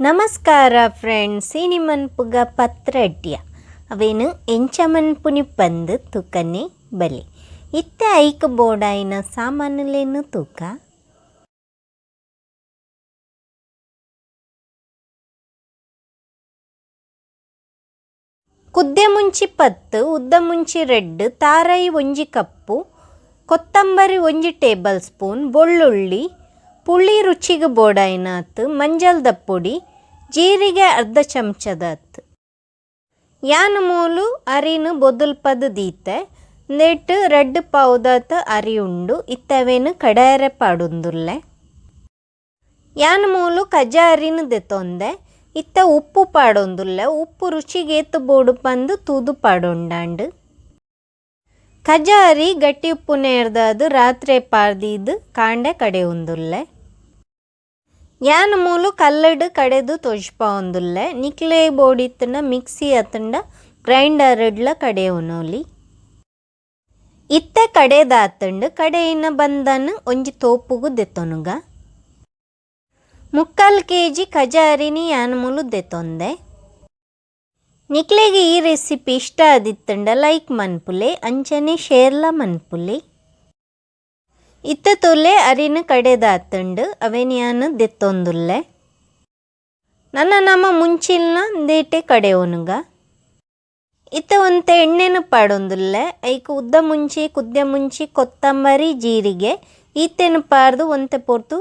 ನಮಸ್ಕಾರ ಫ್ರೆಂಡ್ಸ್, ಇನಿ ಮನ್ಪುಗ ಪತ್ರಡ್ಯ ಅವೇನು ಎಂಚ ಮನ್ಪುನಿ ಪಂದ್ ತೂಕನೆ ಬಲೆ. ಇತ್ತೆ ಐಕ್ ಬೋಡಾಯಿನ ಸಾಮಾನುಲೇನು ತೂಕ. ಕುದ್ದೆ ಮುಂಚಿ 10, ಉದ್ದ ಮುಂಚಿ ರೆಡ್, ತಾರಾಯಿ 1 ಕಪ್ಪು, ಕೊತ್ತಂಬರಿ 1 ಟೇಬಲ್ ಸ್ಪೂನ್, ಬೆಳ್ಳುಳ್ಳಿ, ಪುಳಿ ರುಚಿಗೆ ಬೋಡಾಯಿನಾತ್, ಮಂಜಲ್ದ ಪೊಡಿ, ಜೀರಿಗೆ ಅರ್ಧ ಚಮಚದಾತ್. ಯಾನ್ ಮೂಲು ಅರಿನ್ ಬೊದುಲ್ಪದ್ ದೀತೆ, ನೆಟ್ ರಡ್ಡ್ ಪಾವುದಾತ್ ಅರಿ ಉಂಡು, ಇತ್ತವೇನು ಕಡಾಯರೆ ಪಾಡುಂದುಲ್ಲೆ. ಯಾನ್ ಮೂಲು ಕಜ ಅರಿನ್ ದೆತೊಂದೆ, ಇತ್ತ ಉಪ್ಪು ಪಾಡೊಂದುಲ್ಲೆ, ಉಪ್ಪು ರುಚಿಗೆ ಏತ್ ಬೋಡು ಪಂದ್ ತೂದು ಪಾಡೊಂಡಾಂಡ್. ಕಜ ಅರಿ ಗಟ್ಟಿ ಉಪ್ಪು ನೇರ್ದಾದ್ ರಾತ್ರೆ ಪಾರ್ದೀದ್ ಕಾಂಡೆ ಕಡೆಯುಂದುಲ್ಲೆ. ಯಾನ್ ಮೂಲು ಕಲ್ಲಡ್ ಕಡೆದು ತೊಜ್ಪಾವೊಂದುಲ್ಲೆ, ನಿಕ್ಲೆ ಬೋಡಿತ್ತುಂಡ ಮಿಕ್ಸಿ ಅತ್ತುಂಡ ಗ್ರೈಂಡರ್ ಡ್ಲ ಕಡೆಯುನೊಲಿ. ಇತ್ತೆ ಕಡೆದಾತುಂಡು, ಕಡೆಯಿನ ಬಂದನ್ ಒಂಜಿ ತೋಪುಗು ದೆತೊನುಗ. 3/4 ಕೆಜಿ ಕಜ ಅರಿನಿ ಯಾನ್ ಮೂಲು ದೆತೊಂದೆ. ನಿಕ್ಲೆಗ್ ಈ ರೆಸಿಪಿ ಇಷ್ಟ ಆದಿತ್ತುಂಡ ಲೈಕ್ ಮನ್ಪುಲೆ, ಅಂಚನೆ ಶೇರ್ಲ ಮನ್ಪುಲೆ. ಇತ್ತೆ ತುಲೆ ಅರಿನ ಕಡೆದಾತುಂಡು, ಅವೇನ್ ಯಾನ್ ದೆತ್ತೊಂದುಲ್ಲೆ. ನನ ನಮ ಮುಂಚಿಲ್ನ ದೇಟೆ ಕಡೆಯೊನುಗ. ಇತ್ತೆ ಒಂತೆ ಎಣ್ಣೆನು ಪಾಡೊಂದುಲ್ಲೆ, ಐಕ್ ಉದ್ದ ಮುಂಚಿ, ಕುದ್ದೆ ಮುಂಚಿ, ಕೊತ್ತಂಬರಿ, ಜೀರಿಗೆ ಈತೆನು ಪಾರ್ದು ಒಂತೆ ಪೊರ್ತು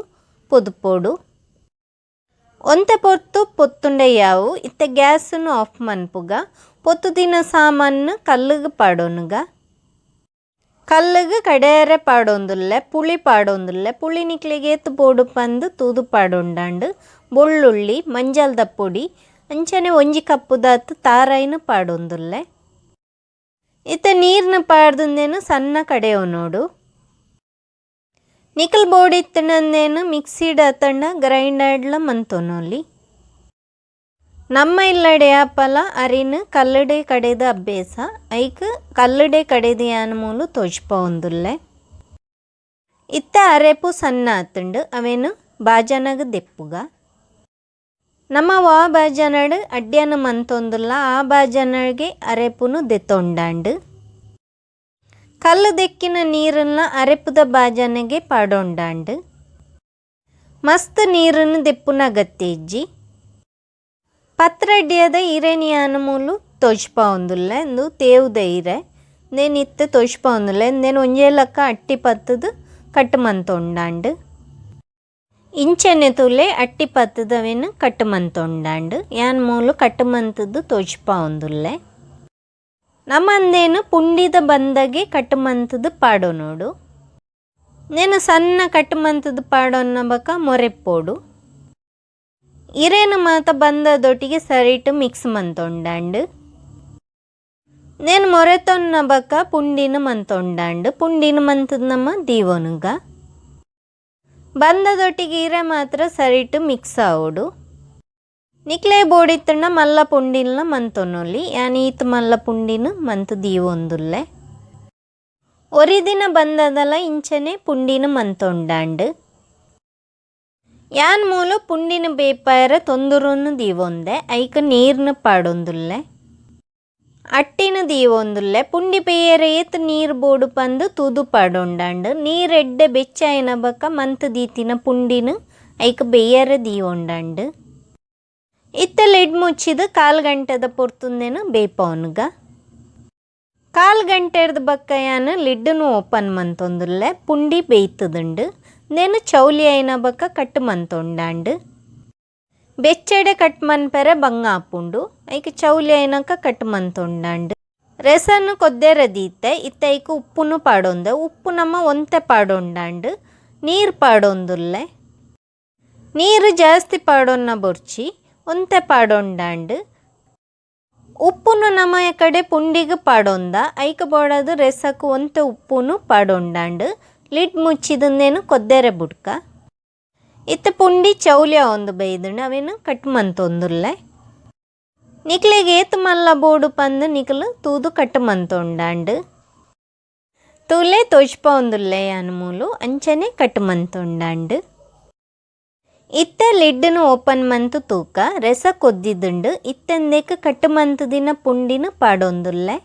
ಪೊದುಪೊಡು. ಒಂತೆ ಪೊರ್ತು ಪೊತ್ತುಂಡ ಯಾವು. ಇತ್ತೆ ಗ್ಯಾಸನ್ನು ಆಫ್ ಮನ್ಪುಗ. ಪೊತ್ತು ದಿನ ಸಾಮಾನು ಕಲ್ಲುಗ್ ಪಾಡೊನುಗ. ಕಲ್ಲುಗ್ ಕಡೆಯರೆ ಪಾಡೊಂದುಲ್ಲೆ, ಪುಳಿ ಪಾಡೊಂದುಲ್ಲೆ, ಪುಳಿ ನಿಕ್ಲೆಗ್ ಏತ್ ಬೋಡು ಪಂದ್ ತೂದು ಪಾಡೊಂಡಾಂಡ್. ಬೆಳ್ಳುಳ್ಳಿ, ಮಂಜಲ್ದ ಪೊಡಿ, ಅಂಚನೆ 1 ಕಪ್ಪುದಾತ್ ತಾರಾಯಿನ ಪಾಡೊಂದುಲ್ಲೆ. ಇತ್ತೆ ನೀರ್ನ ಪಾಡ್ದುಂದೇನು ಸಣ್ಣ ಕಡೆಯೊನೊಡು. ನಿಕಲ್ ಬೋಡಿತ್ತುಂಡೇನು ಮಿಕ್ಸಿಡ್ ಅತ್ತಂಡ ಗ್ರೈಂಡರ್ಡ್ಲ ಮಂತೊನೊಲಿ. ನಮ್ಮ ಇಲ್ಲಡೆ ಆಪಲ ಅರಿನ್ ಕಲ್ಲಡೆ ಕಡೆದ ಅಭ್ಯಾಸ, ಐಕ್ ಕಲ್ಲಡೆ ಕಡೆದ ಯಾನ್ ಮೂಲು ತೋಜ್ಪಾವೊಂದುಲ್ಲೆ. ಇತ್ತೆ ಅರೆಪು ಸಣ್ಣ ಆತುಂಡು, ಅವೇನು ಬಾಜನಗ್ ದೆಪ್ಪುಗ. ನಮ್ಮ ವಾ ಬಾಜನಡ್ ಅಡ್ಯನ ಮಂತೊಂದುಲ್ಲ ಆ ಬಾಜನಗೆ ಅರೆಪುನು ದೆತ್ತೊಂಡಾಂಡು. ಕಲ್ಲು ದೆಕ್ಕಿನ ನೀರನ್ನ ಅರೆಪುದ ಬಾಜನಗೆ ಪಾಡೊಂಡಾಂಡು. ಮಸ್ತ್ ನೀರನ್ನು ದೆಪ್ಪುನ ಅಗತ್ಯ ಇಜ್ಜಿ. ಪತ್ರಡ್ಯದ ಇರೆನ್ ಯಾನ್ ಮೂಲು ತೋಜ್ಪಾವೊಂದುಲ್ಲೆ, ಉಂದು ತೇವುದ ಇರೆ. ಉಂದೆನ್ ಇತ್ತೆ ತೋಜ್ಪಾವೊಂದುಲ್ಲೆ, ಉಂದೆನ್ ಒಂಜೇ ಲಕ್ಕ ಅಟ್ಟಿ ಪತ್ತುದು ಕಟ್ ಮಂತೊಂಡಾಂಡ್. ಇಂಚನೆ ತೂಲೆ ಅಟ್ಟಿ ಪತ್ತುದು ಅವೆನ್ ಕಟ್ ಮಂತೊಂಡಾಂಡ್. ಯಾನ್ ಮೂಲು ಕಟ್ ಮಂತುದು ತೋಜ್ಪಾವೊಂದುಲ್ಲೆ. ನಮ ಉಂದೆನ್ ಪುಂಡಿದ ಬಂದಗೆ ಕಟ್ ಮಂತುದು ಪಾಡೊನೊಡು. ಉಂದೆನ್ ಸಣ್ಣ ಕಟ್ ಮಂತುದು ಪಾಡೊನ್ನ ಬೊಕ ಮೊರೆಪ್ಪೊಡು. ಇರೆನ್ ಮಾತ ಬಂದದೊಟ್ಟಿಗೆ ಸರಿಟ್ ಮಿಕ್ಸ್ ಮಂತೊಂಡಾಂಡ್. ಉಂದೆನ್ ಮೊರೆತೊನ್ನ ಬೊಕ ಪುಂಡಿನ ಮಂತೊಂಡಾಂಡ್. ಪುಂಡಿನ ಮಂತುದು ನಮ ದೀವೊನುಗ. ಬಂದದೊಟ್ಟಿಗೆ ಇರೆ ಮಾತ್ರ ಸರಿಟ್ ಮಿಕ್ಸ್ ಆವೊಡು. ನಿಕ್ಲೆ ಬೋಡಿತ್ತುಂಡ ಮಲ್ಲ ಪುಂಡಿಲ್ನ ಮಂತೊನೊಲಿ, ಯಾನ್ ಈತ್ ಮಲ್ಲ ಪುಂಡಿನ ಮಂತ್ ದೀವೊಂದುಲ್ಲೆ. ಒರಿದಿನ ಬಂದದಲ ಇಂಚನೆ ಪುಂಡಿನ ಮಂತೊಂಡಾಂಡ್. ಯಾನ್ ಮೂಲು ಪುಂಡಿನ ಬೇಪಾಯರೆ ತೊಂದುರುನು ದೀವೊಂದೆ, ಐಕ್ ನೀರ್ನ ಪಾಡೊಂದುಲ್ಲೆ. ಅಟ್ಟಿನ ದೀವೊಂದುಲ್ಲೆ. ಪುಂಡಿ ಬೇಯರೆ ಏತ್ ನೀರ್ ಬೋಡು ಪಂದ್ ತೂದು ಪಾಡೊಂಡಾಂಡ್. ನೀರ್ ಎಡ್ಡೆ ಬೆಚ್ಚಾಯಿನ ಬೊಕ ಮಂತ್ ದೀತಿನ ಪುಂಡಿನ ಐಕ್ ಬೇಯರೆ ದೀವೊಂಡಾಂಡ್. ಇತ್ತೆ ಲಿಡ್ ಮುಚ್ಚಿದ್ 1/4 ಗಂಟೆದ ಪೊರ್ತುಂದೇನು ಬೇಪಾವೊನುಗ. 1/4 ಗಂಟೆರ್ದ್ ಬೊಕ್ಕ ಯಾನ್ ಲಿಡ್ನು ಓಪನ್ ಮಂತೊಂದುಲ್ಲೆ. ಪುಂಡಿ ಬೇಯ್ತುದುಂಡು. ಉಂದೆನ್ ಚೌಲಿ ಆಯಿನ ಬೊಕ ಕಟ್ ಮಂತೊಂಡಾಂಡ್. ಬೆಚ್ಚಡೆ ಕಟ್ ಮನ್ಪೆರೆ ಬಂಗ ಆಪುಂಡು, ಐಕ್ ಚೌಲಿ ಆಯಿನಕ ಕಟ್ ಮಂತೊಂಡಾಂಡ್. ರೆಸನ್ ಕೊದ್ದೆರೆ ದೀತೆ. ಇತ್ತೆ ಐಕ್ ಉಪ್ಪುನು ಪಾಡೊಂದೆ. ಉಪ್ಪು ನಮ ಒಂತೆ ಪಾಡೊಂಡಾಂಡ್. ನೀರ್ ಪಾಡೊಂದುಲ್ಲೆ. ನೀರು ಜಾಸ್ತಿ ಪಾಡೊನ್ನ ಬೊರ್ಚಿ, ಒಂತೆ ಪಾಡೊಂಡಾಂಡ್. ಉಪ್ಪುನು ನಮ ಕಡೆ ಪುಂಡಿಗ್ ಪಾಡೊಂದ, ಐಕ್ ಬೋಡಾದ್ ರೆಸಕ್ ಒಂತೆ ಉಪ್ಪುನು ಪಾಡೊಂಡಾಂಡ್. ಲಿಡ್ ಮುಚ್ಚಿದುಂದೇನು ಕೊದ್ದೆರೆ ಬುಡ್ಕ. ಇತ್ತೆ ಪುಂಡಿ ಚೌಲಿ ಆವೊಂದು ಬೈದುಂಡು, ಅವೆನ್ ಕಟ್ ಮಂತೊಂದುಲ್ಲೆ. ನಿಕ್ಲೆಗ್ ಏತ್ ಮಲ್ಲ ಬೋಡು ಪಂದ್ ನಿಕುಲು ತೂದು ಕಟ್ ಮಂತೊಂಡಾಂಡ್. ತೂಲೆ ತೋಜ್ಪಾವೊಂದುಲ್ಲೆ ಯಾನ್ ಮೂಲು ಅಂಚನೆ ಕಟ್ ಮಂತೊಂಡಾಂಡ್. ಇತ್ತೆ ಲಿಡ್ನ್ ಓಪನ್ ಮಂತ್ ತೂಕ, ರೆಸ ಕೊದ್ದಿದುಂಡು. ಇತ್ತೆಂದೆಕ್ ಕಟ್ ಮಂತುದಿನ ಪುಂಡಿನ ಪಾಡೊಂದುಲ್ಲೆ.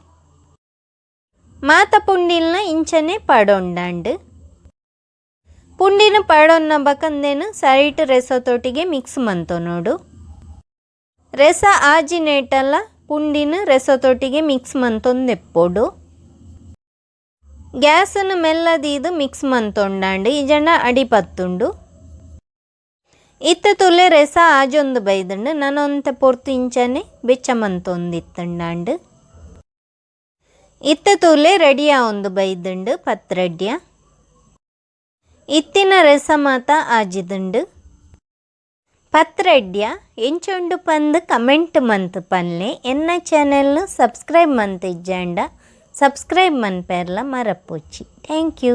ಮಾತ ಪುಂಡಿಲ್ನ ಇಂಚನೆ ಪಾಡೊಂಡಾಂಡ್. ಪುಂಡಿನ ಪಾಡೊನ್ನ ಬಕಂದೇನು ಸರಿಟ್ ರೆಸತೊಟ್ಟಿಗೆ ಮಿಕ್ಸ್ ಮಂತೊನೊಡು. ರೆಸ ಆಜಿನೇಟಲ ಪುಂಡಿನ ರೆಸತೊಟ್ಟಿಗೆ ಮಿಕ್ಸ್ ಮಂತೊಂದೆಪ್ಪೊಡು. ಗ್ಯಾಸನ್ನು ಮೆಲ್ಲದೀದು ಮಿಕ್ಸ್ ಮಂತೊಂಡಾಂಡ್, ಇಜಂಡ ಅಡಿ ಪತ್ತುಂಡು. ಇತ್ತೆ ತುಲೆ ರೆಸ ಆಜೊಂದು ಬೈದುಂಡು. ನನೊಂತೆ ಪೊರ್ತು ಇಂಚನೆ ಬೆಚ್ಚ ಮಂತೊಂದಿತ್ತುಂಡಾಂಡ್. ಇತ್ತೆ ತುಲೆ ರೆಡಿ ಆವೊಂದು ಬೈದುಂಡು ಪತ್ರಡ್ಯ. ಇತ್ತಿನ ರೆಸ ಮಾತ ಆಜಿದುಂಡು. ಪತ್ರಡ್ಯ ಎಂಚೊಂಡು ಪಂದ್ ಕಮೆಂಟ್ ಮಂತ್ ಪನ್ಲೆ. ಎನ್ನ ಚಾನೆಲ್ನು ಸಬ್ಸ್ಕ್ರೈಬ್ ಮಂತ್ ಇಜ್ಜಾಂಡ ಸಬ್ಸ್ಕ್ರೈಬ್ ಮನ್ಪೆರ್ಲ ಮರಪೊಚ್ಚಿ. Thank you.